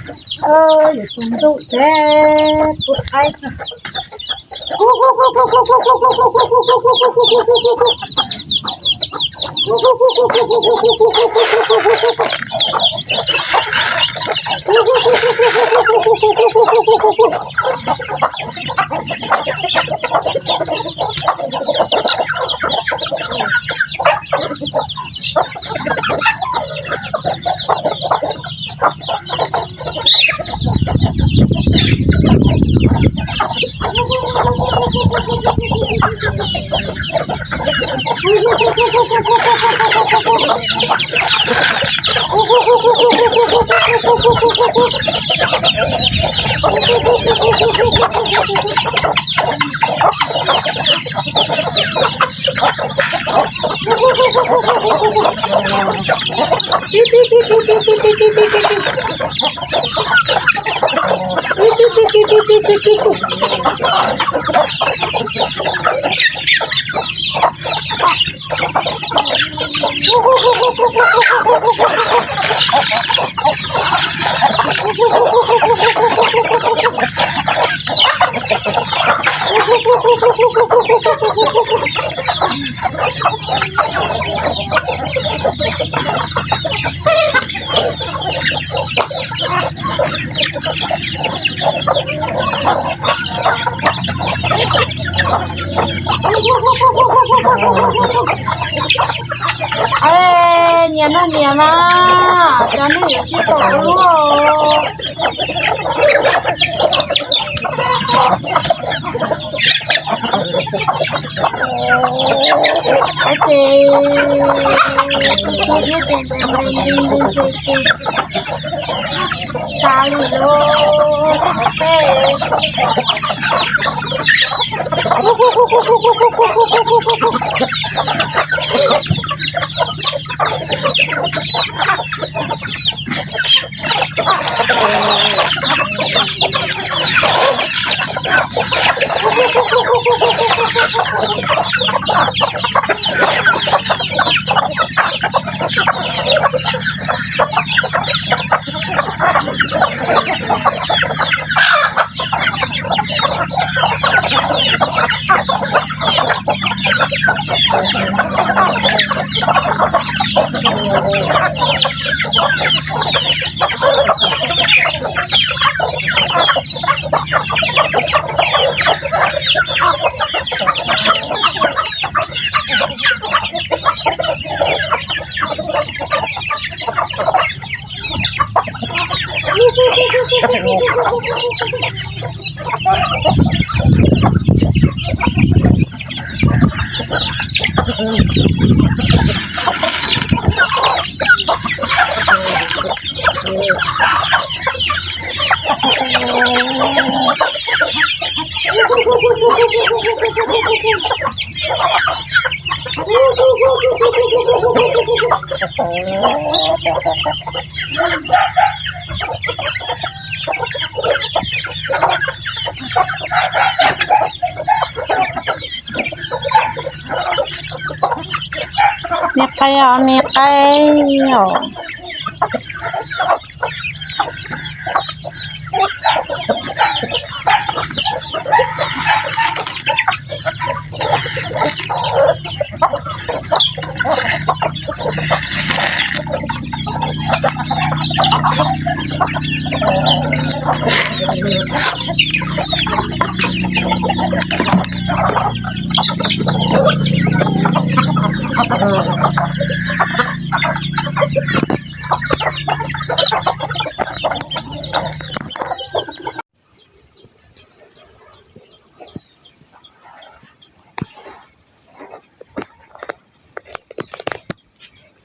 Yuav tsaus ntuj ces pub qaib tso. Nyias noj nyias mas, cov neeg yuav tsis tau lub. Ces tus thiab ces ntes ntes ntes ntes ces tas li lawm. Mi qaib os, mi qaib os.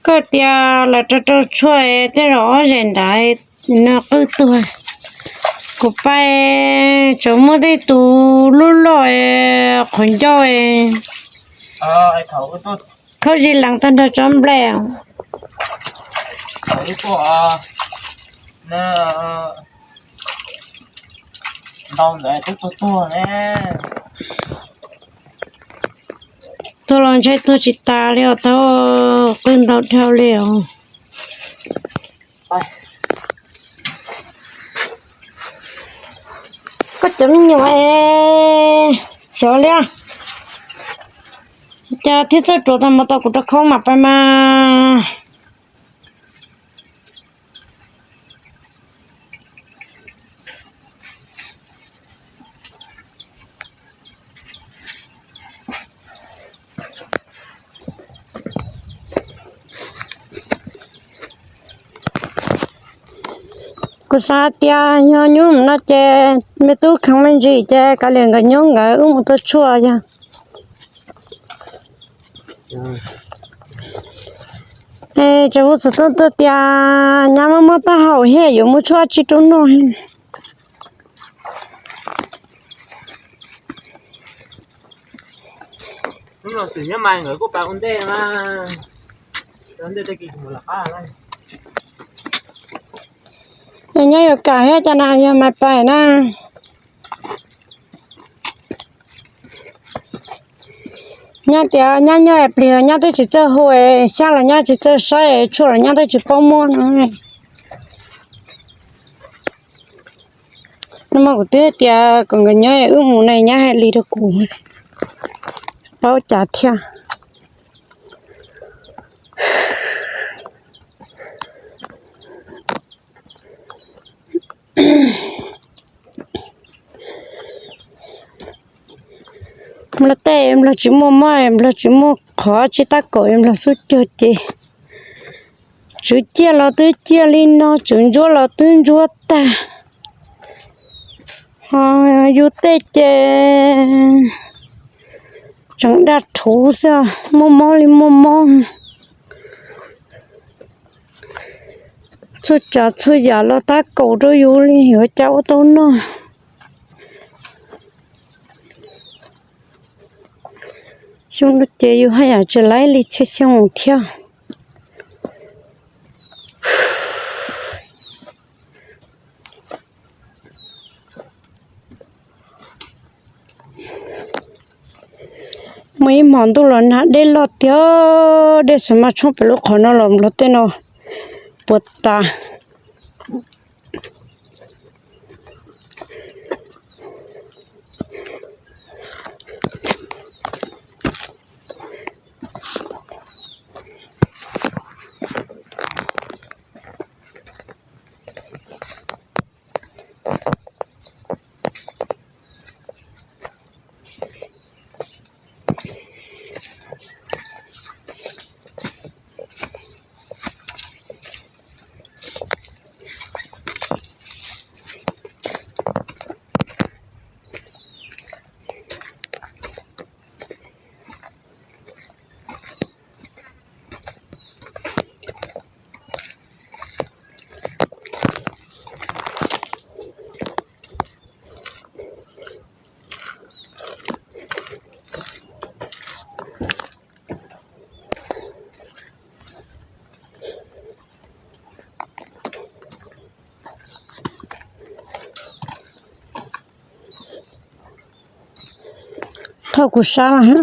Koj tias lawv rau rau tshuaj tej zaum ob zes nrad nws qwj tuag. Kuv pais tseem muaj tej tus lub loj qhov ncauj khaub zig lees tag nrho tsob nplej. Tuag los ntshai tuag tsis tas li os, tau qwj ntau dhau li os. Koj cov me nyuam, xyov li, cas thiab txawj ruam tag mus tau kuv rau khau mam pais mas. Kuv xav tias yog nyuj no ces me tub kheev me ntsis ces kav liam nkawd nyob nkawd wb mus tua tshuaj yog. Tseem hu xov tooj tuaj tias nyab mob mob taub hau thiab yuav muab tshuaj tsis rau noj. Nyob yuav kam thiab cas na yog mas pais na. Nyab tias nyab nyob plig los nyab twb tsis txawj hu, xyab los nyab tsis txawj saib, tshuaj los nyab twb tsis paub muab no. Nag hmo kuv twb tias kom nkawd nyob wb mus ne nyab hais li rau kuv, paub cas thiab. Nplog tej nplog tsis muaj mob, nplog tsis muaj qhov tsib tab kaum, nplog xub cog ces tswv ciaj los twb ciaj li no, tswv ntsuab los twb ntsuab tag. Ho yus tej ces tseem daj rhuv xwb, muaj mob li muaj mob. Txhua tsav txhua yam los tab kaum rau yus li, yuav cas ua tau noj. Xyoo no ces yus haj yam tsis laib li txhia xyoo thiab. Muaj ib hmos ntuj los nag dej loj tiag, dej xav mas tshoob pem lub qhov no los nplog tej no puas tas. Thauj kuv sab lawm.